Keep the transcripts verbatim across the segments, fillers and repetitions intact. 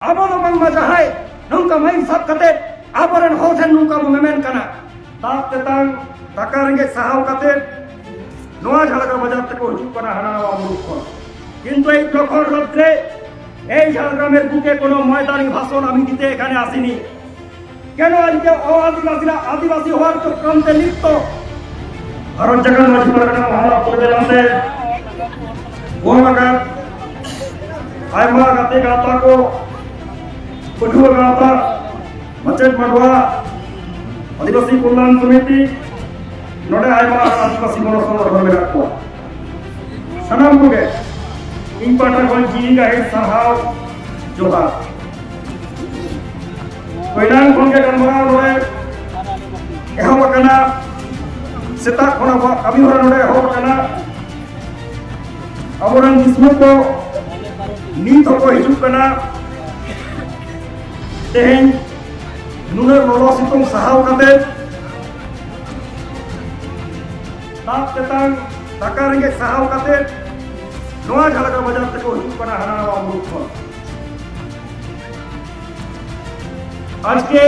ᱟᱵᱚ ᱫᱚ ᱵᱟᱝᱢᱟ ᱡᱟᱦᱟᱸᱭ ᱱᱚᱝᱠᱟ ᱢᱟᱭᱤᱠ ᱥᱟᱵ ᱠᱟᱛᱮ ᱟᱵᱚᱨᱮᱱ ᱦᱚᱲ ᱴᱷᱮᱱ ᱱᱚᱝᱠᱟ ᱵᱚ ᱢᱮᱢᱮᱱ ᱠᱟᱱᱟ, ᱫᱟᱜ ᱛᱮᱛᱟᱝ ᱫᱟᱠᱟ ᱨᱮᱸᱜᱮᱡ ᱥᱟᱦᱟᱣ ᱠᱟᱛᱮ ᱱᱚᱣᱟ ᱡᱷᱟᱲᱜᱨᱟᱢ ᱵᱟᱡᱟᱨ ᱛᱮᱠᱚ ᱦᱤᱡᱩᱜ ᱠᱟᱱᱟ ᱦᱟᱱᱟ ᱱᱟᱣᱟ ᱢᱩᱞᱩᱠ ᱠᱷᱚᱱ। কিন্তু এই প্রখর রৌদ্রে এই ঝাড়গ্রামের বুকে কোনো ময়দানি ভাষণ আমি দিতে এখানে আসিনি। কেন আজকে অ আদিবাসীরা আদিবাসী হওয়ার চক্রান্তে লিপ্ত? ভারত জাগার মাঝে পারগানা মহল আপনাদের আছে। ᱜᱚᱱ ᱟᱠᱟᱫ ᱟᱭᱢᱟ ᱜᱟᱛᱮ ᱜᱟᱶᱛᱟ ᱠᱚ, ᱯᱟᱹᱴᱷᱩᱣᱟᱹ ᱜᱟᱶᱛᱟ, ᱢᱟᱪᱮᱫ ᱢᱟᱰᱣᱟ, ᱟᱹᱫᱤᱵᱟᱹᱥᱤ ᱠᱚᱞᱭᱟᱱ ᱥᱚᱢᱤᱛᱤ, ᱱᱚᱰᱮ ᱟᱭᱢᱟ ᱟᱹᱫᱤᱵᱟᱹᱥᱤ ᱜᱚᱲᱚ ᱥᱚᱝᱜᱚᱴᱷᱚᱱ ᱢᱮᱱᱟᱜ ᱠᱚᱣᱟ᱾ ᱥᱟᱱᱟᱢ ᱠᱚᱜᱮ ᱤᱧ ᱯᱟᱦᱴᱟ ᱠᱷᱚᱱ ᱡᱤᱣᱤ ᱜᱟᱹᱦᱤᱨ ᱥᱟᱨᱦᱟᱣ, ᱡᱚᱦᱟᱨ᱾ ᱯᱳᱭᱞᱟᱝ ᱠᱷᱚᱱ ᱜᱮ ᱜᱟᱞᱢᱟᱨᱟᱣ ᱱᱚᱰᱮ ᱮᱦᱚᱵ ᱟᱠᱟᱱᱟ, ᱥᱮᱛᱟᱜ ᱠᱷᱚᱱ ᱟᱵᱚᱣᱟᱜ ᱠᱟᱹᱢᱤ ᱦᱚᱨᱟ ᱱᱚᱰᱮ ᱮᱦᱚᱵ ᱟᱠᱟᱱᱟ᱾ ᱟᱵᱚᱨᱮᱱ ᱫᱤᱥᱚᱢ ᱠᱚ ᱱᱤᱛ ᱦᱚᱸᱠᱚ ᱦᱤᱡᱩᱜ ᱠᱟᱱᱟ᱾ ᱛᱮᱦᱮᱧ ᱱᱩᱱᱟᱹᱜ ᱞᱚᱞᱚ ᱥᱤᱛᱩᱝ ᱥᱟᱦᱟᱣ ᱠᱟᱛᱮ, ᱫᱟᱜ ᱛᱮᱛᱟᱝ ᱫᱟᱠᱟ ᱨᱮᱸᱜᱮᱡ ᱥᱟᱦᱟᱣ ᱠᱟᱛᱮ ᱱᱚᱣᱟ ᱡᱷᱟᱲᱜᱨᱟᱢ ᱵᱟᱡᱟᱨ ᱛᱮᱠᱚ ᱦᱤᱡᱩᱜ ᱠᱟᱱᱟ ᱦᱟᱱᱟ ᱱᱟᱣᱟ ᱢᱩᱞᱩᱠ ᱠᱷᱚᱱ। আজকে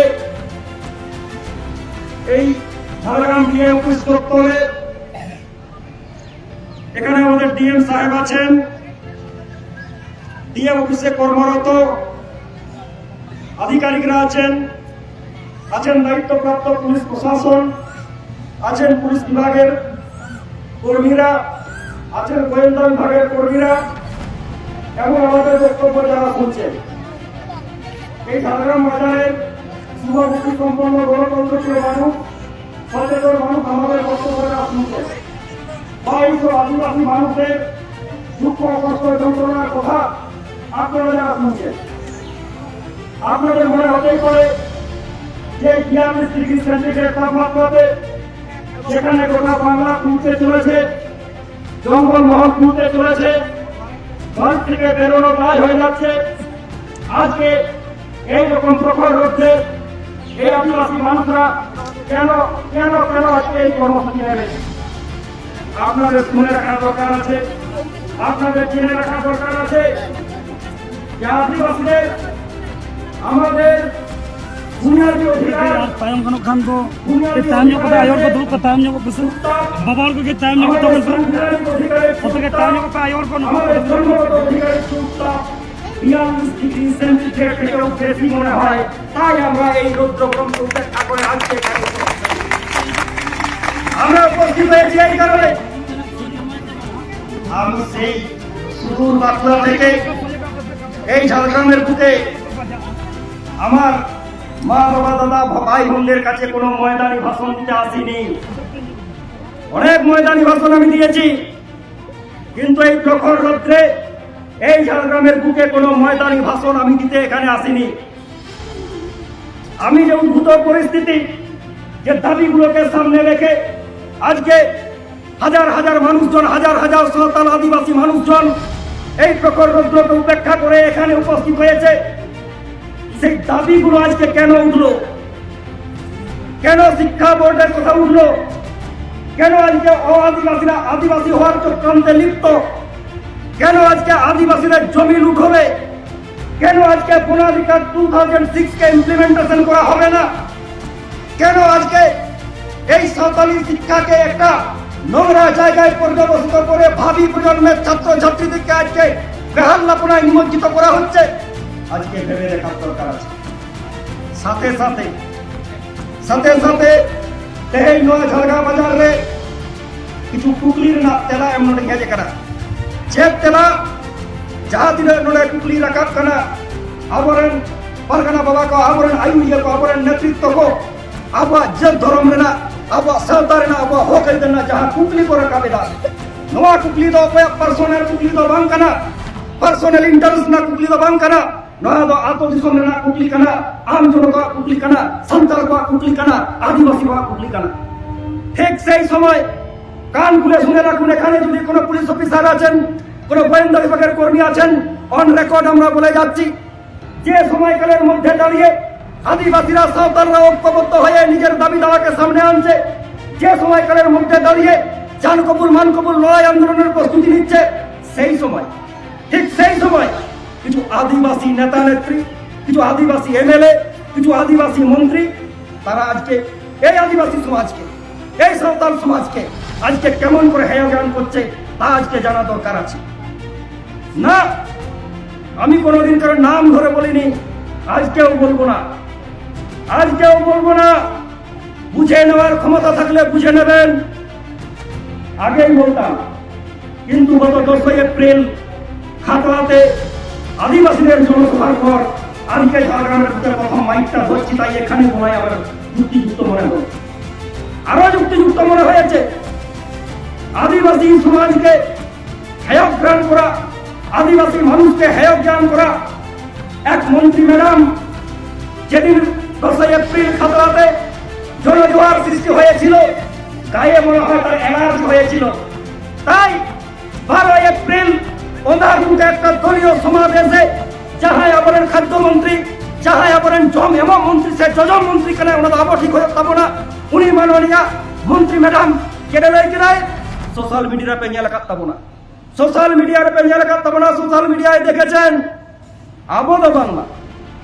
এই ঝাড়গ্রাম ডিএম অফিস দপ্তরে এখানে আমাদের ডিএম সাহেব আছেন, ডিএম অফিসে কর্মরত আধিকারিকরা আছেন, আছেন দায়িত্বপ্রাপ্ত পুলিশ প্রশাসন, আছেন পুলিশ বিভাগের কর্মীরা, আছেন গোয়েন্দা বিভাগের কর্মীরা এবং আমাদের বক্তব্য যারা শুনছেন। এই ঝাড়গ্রাম বাজারের শুভাবুদ্ধি সম্পন্ন গণতন্ত্রপ্রিয় মানুষ, সচেতন মানুষ আমাদের বক্তব্য যারা শুনছেন, বাইশ আদিবাসী মানুষদের দুঃখ কষ্ট যন্ত্রণার কথা আপনারা যারা শুনছেন, আপনাদের মনে হতেই পারে যে বিয়াল্লিশ ডিগ্রি সেন্টিগ্রেড তাপমাত্রাতে যেখানে গোটা বাংলা পুড়তে চলেছে, জঙ্গলমহল পুড়তে চলেছে, ঘর থেকে বেরোনো দায় হয়ে যাচ্ছে। আজকে এই রকম প্রখর রৌদ্রে এই আদিবাসী মানুষরা কেন, কেন, কেন আজকে এই কর্মসূচি নেবে? আপনাদের শুনে রাখা দরকার আছে, আপনাদের জেনে রাখা দরকার আছে যে আদিবাসীদের আমাদের বুনিয়াদী অধিকার, ᱛᱟᱭᱚᱢ ᱜᱟᱱᱚᱜ ᱠᱷᱟᱱ ᱫᱚ, ᱠᱟᱹᱡ ᱛᱟᱭᱚᱢ ᱧᱚᱜ ᱠᱟᱛᱮ ᱟᱭᱳ ᱦᱚᱲ ᱠᱚ ᱫᱩᱲᱩᱵ ᱠᱚ, ᱛᱟᱭᱚᱢ ᱧᱚᱜ ᱠᱚ ᱯᱮᱥᱮ᱾ ᱵᱟᱵᱟ ᱦᱚᱲ ᱠᱚ ᱠᱟᱹᱡ ᱛᱟᱭᱚᱢ ᱧᱚᱜ ᱠᱚ ᱛᱟᱵᱚᱱ ᱯᱮ᱾ ᱚᱱᱛᱮ ᱠᱟᱹᱡ ᱛᱟᱭᱚᱢ ᱧᱚᱜ ᱠᱚ ᱯᱮ, ᱟᱭᱳ ᱦᱚᱲ ᱠᱚ ᱱᱩᱠᱩ ᱠᱚ᱾ বিয়াল্লিশ ডিগ্রি সেন্টিগ্রেড থেকেও বেশি মনে হয়, তাই আমরা এই রৌদ্রক্রমকে উপেক্ষা করে আজকে এখানে এসেছি। আমরা উপস্থিত হয়েছি এই কারণে, আমি সেই সুদূর বাঁকুড়া থেকে এই ঝাড়গ্রামের বুকে আমার মা, বাবা, দাদা, ভাই, বোনদের কাছে কোনো ময়দানি ভাষণ দিতে আসিনি। অনেক ময়দানি ভাষণ আমি দিয়েছি, কিন্তু এই প্রখর রৌদ্রে এই ঝাড়গ্রামের বুকে কোনো ময়দানি ভাষণ আমি দিতে এখানে আসিনি। আমি যে উদ্ভূত পরিস্থিতি, যে দাবিগুলোকে সামনে রেখে আজকে হাজার হাজার মানুষজন, হাজার হাজার সাঁওতাল আদিবাসী মানুষজন এই প্রখর রৌদ্রকে উপেক্ষা করে এখানে উপস্থিত হয়েছে, সেই দাবিগুলো আজকে কেন উঠলো? কেন শিক্ষা বোর্ডের কথা উঠলো? কেন আজকে অ-আদিবাসীরা আদিবাসী হওয়ার চক্রান্তে লিপ্ত? কেন আজকে আদিবাসীদের জমি লুট হবে? কেন আজকে বনাধিকার টু থাউজেন্ড সিক্স কে ইমপ্লিমেন্টেশন করা হবে না? কেন আজকে এই সাঁওতালি শিক্ষাকে একটা নোংরা জায়গায় পর্যবসিত করে ভাবি প্রজন্মের ছাত্র ছাত্রীদেরকে আজকে বেহাল্লাপনায় নিমজ্জিত করা হচ্ছে? আজকে ভেবে দেখার দরকার আছে। সাথে সাথে, সাথে সাথে ᱛᱮᱦᱮᱧ ᱱᱚᱣᱟ ᱡᱷᱟᱲᱜᱨᱟᱢ ᱵᱟᱡᱟᱨ ᱨᱮ ᱠᱤᱪᱷᱩ ᱠᱩᱠᱞᱤ ᱨᱮᱱᱟᱜ ᱛᱮᱞᱟ ᱮᱢ ᱱᱚᱰᱮ ᱦᱮᱡ ᱟᱠᱟᱱᱟ᱾ ᱪᱮᱫ ᱛᱮᱞᱟ? ᱡᱟᱦᱟᱸ ᱛᱤᱱᱟᱹᱜ ᱱᱚᱰᱮ ᱠᱩᱠᱞᱤ ᱨᱟᱠᱟᱵ ᱠᱟᱱᱟ, ᱟᱵᱚᱨᱮᱱ ᱯᱟᱨᱜᱟᱱᱟ ᱵᱟᱵᱟ ᱠᱚ, ᱟᱵᱚᱨᱮᱱ ᱟᱹᱭᱩᱨᱤᱭᱟᱹ ᱠᱚ, ᱟᱵᱚᱨᱮᱱ ᱱᱮᱛᱨᱤᱛᱛᱚ ᱠᱚ ᱟᱵᱚᱣᱟᱜ ᱡᱟᱹᱛ ᱫᱷᱚᱨᱚᱢ ᱨᱮᱱᱟᱜ, ᱟᱵᱚᱣᱟᱜ ᱥᱟᱶᱛᱟ ᱨᱮᱱᱟᱜ, ᱟᱵᱚᱣᱟᱜ ᱦᱚᱠ ᱟᱹᱭᱫᱟᱹᱨ ᱨᱮᱱᱟᱜ ᱡᱟᱦᱟᱸ ᱠᱩᱠᱞᱤ ᱠᱚ ᱨᱟᱠᱟᱵ ᱮᱫᱟ, ᱱᱚᱣᱟ ᱠᱩᱠᱞᱤ ᱫᱚ ᱚᱠᱚᱭᱟᱜ ᱯᱟᱨᱥᱚᱱᱟᱞ ᱠᱩᱠᱞᱤ ᱫᱚ ᱵᱟᱝ ᱠᱟᱱᱟ, ᱯᱟᱨᱥᱚᱱᱟᱞ ᱤᱱᱴᱟᱨᱮᱥᱴ ᱨᱮᱱᱟᱜ ᱠᱩᱠᱞᱤ ᱫᱚ ᱵᱟᱝ ᱠᱟᱱᱟ᱾ ᱱᱚᱣᱟ ᱫᱚ ᱟᱛᱳ ᱫᱤᱥᱚᱢ ᱨᱮᱱᱟᱜ ᱠᱩᱠᱞᱤ ᱠᱟᱱᱟ, ᱟᱢ ᱡᱚᱱᱚᱛᱟᱣᱟᱜ ᱠᱩᱠᱞᱤ ᱠᱟᱱᱟ, ᱥᱟᱱᱛᱟᱲ ᱠᱚᱣᱟᱜ ᱠᱩᱠᱞᱤ ᱠᱟᱱᱟ, ᱟᱹᱫᱤᱵᱟᱹᱥᱤ ᱠᱚᱣᱟᱜ ᱠᱩᱠᱞᱤ ᱠᱟᱱᱟ᱾ ᱴᱷᱤᱠ ᱥᱮᱭ ᱥᱚᱢᱚᱭ ᱠᱟᱱ ᱠᱷᱩᱞᱮ ᱥᱩᱱᱮ ᱨᱟᱠᱷᱩᱱ, ᱮᱠᱷᱟᱱᱮ ᱡᱩᱫᱤ ᱠᱳᱱᱳ ᱯᱩᱞᱤᱥ ᱚᱯᱷᱤᱥᱟᱨ আছেন, কোনো গোয়েন্দা বিভাগের কর্মী আছেন, অন রেকর্ড আমরা বলে যাচ্ছি, যে সময়কালের মধ্যে দাঁড়িয়ে আদিবাসীরা সাঁওতালরা ঐক্যবদ্ধ হয়ে নিজের দাবি দাওয়াকে সামনে আনছে, যে সময়কালের মধ্যে দাঁড়িয়ে জান কবুল মান কবুল লড়াই আন্দোলনের প্রস্তুতি নিচ্ছে, সেই সময়, ঠিক সেই সময় কিছু আদিবাসী নেতা নেত্রী কিছু আদিবাসী এমএলএ, কিছু আদিবাসী মন্ত্রী, তারা আজকে এই আদিবাসী সমাজকে, এই সাঁওতাল সমাজকে আজকে কেমন করে হেয় জ্ঞান করছে, তা আজকে জানা দরকার আছে। না, আমি কোনোদিন কারোর নাম ধরে বলিনি, আজকেও বলবো না, আজকেও বলবো না। বুঝে নেওয়ার ক্ষমতা থাকলে বুঝে নেবেন। আগেই বলতাম, কিন্তু গত দশই এপ্রিল খাতড়াতে আদিবাসীদের জনসভার পর আজকে ঝাড়গ্রামের বুকে প্রথম মাইকটা ধরছি, তাই এখানে বলাই আমার যুক্তিযুক্ত মনে হল। আরো যুক্তিযুক্ত মনে হয়েছে, আদিবাসী সমাজকে হেয় জ্ঞান করা, আদিবাসী মানুষকে হেয় জ্ঞান করা। এক মন্ত্রী ম্যাডাম যেদিন দশই এপ্রিল খাতড়াতে জনজোয়ার সৃষ্টি হয়েছিল, গায়ে মনে হয় তার অ্যালার্জি হয়েছিল। তাই বারোই এপ্রিল ওনার মুখে একটা দলীয় সমাবেশে জাহাই আবরের খাদ্যমন্ত্রী, জাহাই আᱵᱚᱨᱮᱱ ᱡᱚᱢ ᱮᱢᱚᱜ ᱢᱚᱱᱛᱨᱤ ᱥᱮ ᱡᱚᱡᱚᱢ ᱢᱚᱱᱛᱨᱤ ᱠᱟᱱᱟᱭ, ᱚᱱᱟ ᱫᱚ ᱟᱵᱚ ᱴᱷᱤᱠ ᱦᱩᱭᱩᱜ ᱛᱟᱵᱚᱱᱟ᱾ ᱩᱱᱤ ᱢᱟᱱᱚᱱᱤᱭᱟ ᱢᱚᱱᱛᱨᱤ ᱢᱮᱰᱟᱢ ᱪᱮᱫ ᱮ ᱞᱟᱹᱭ ᱠᱮᱫᱟᱭ? ᱥᱳᱥᱟᱞ ᱢᱤᱰᱤᱭᱟ ᱨᱮᱯᱮ ᱧᱮᱞ ᱟᱠᱟᱫ ᱛᱟᱵᱚᱱᱟ, ᱥᱳᱥᱟᱞ ᱢᱤᱰᱤᱭᱟ ᱨᱮᱯᱮ ᱧᱮᱞ ᱟᱠᱟᱫ ᱛᱟᱵᱚᱱᱟ, ᱥᱳᱥᱟᱞ ᱢᱤᱰᱤᱭᱟᱭ ᱫᱮᱠᱷᱮᱪᱮᱱ᱾ ᱟᱵᱚ ᱫᱚ ᱵᱟᱝᱢᱟ,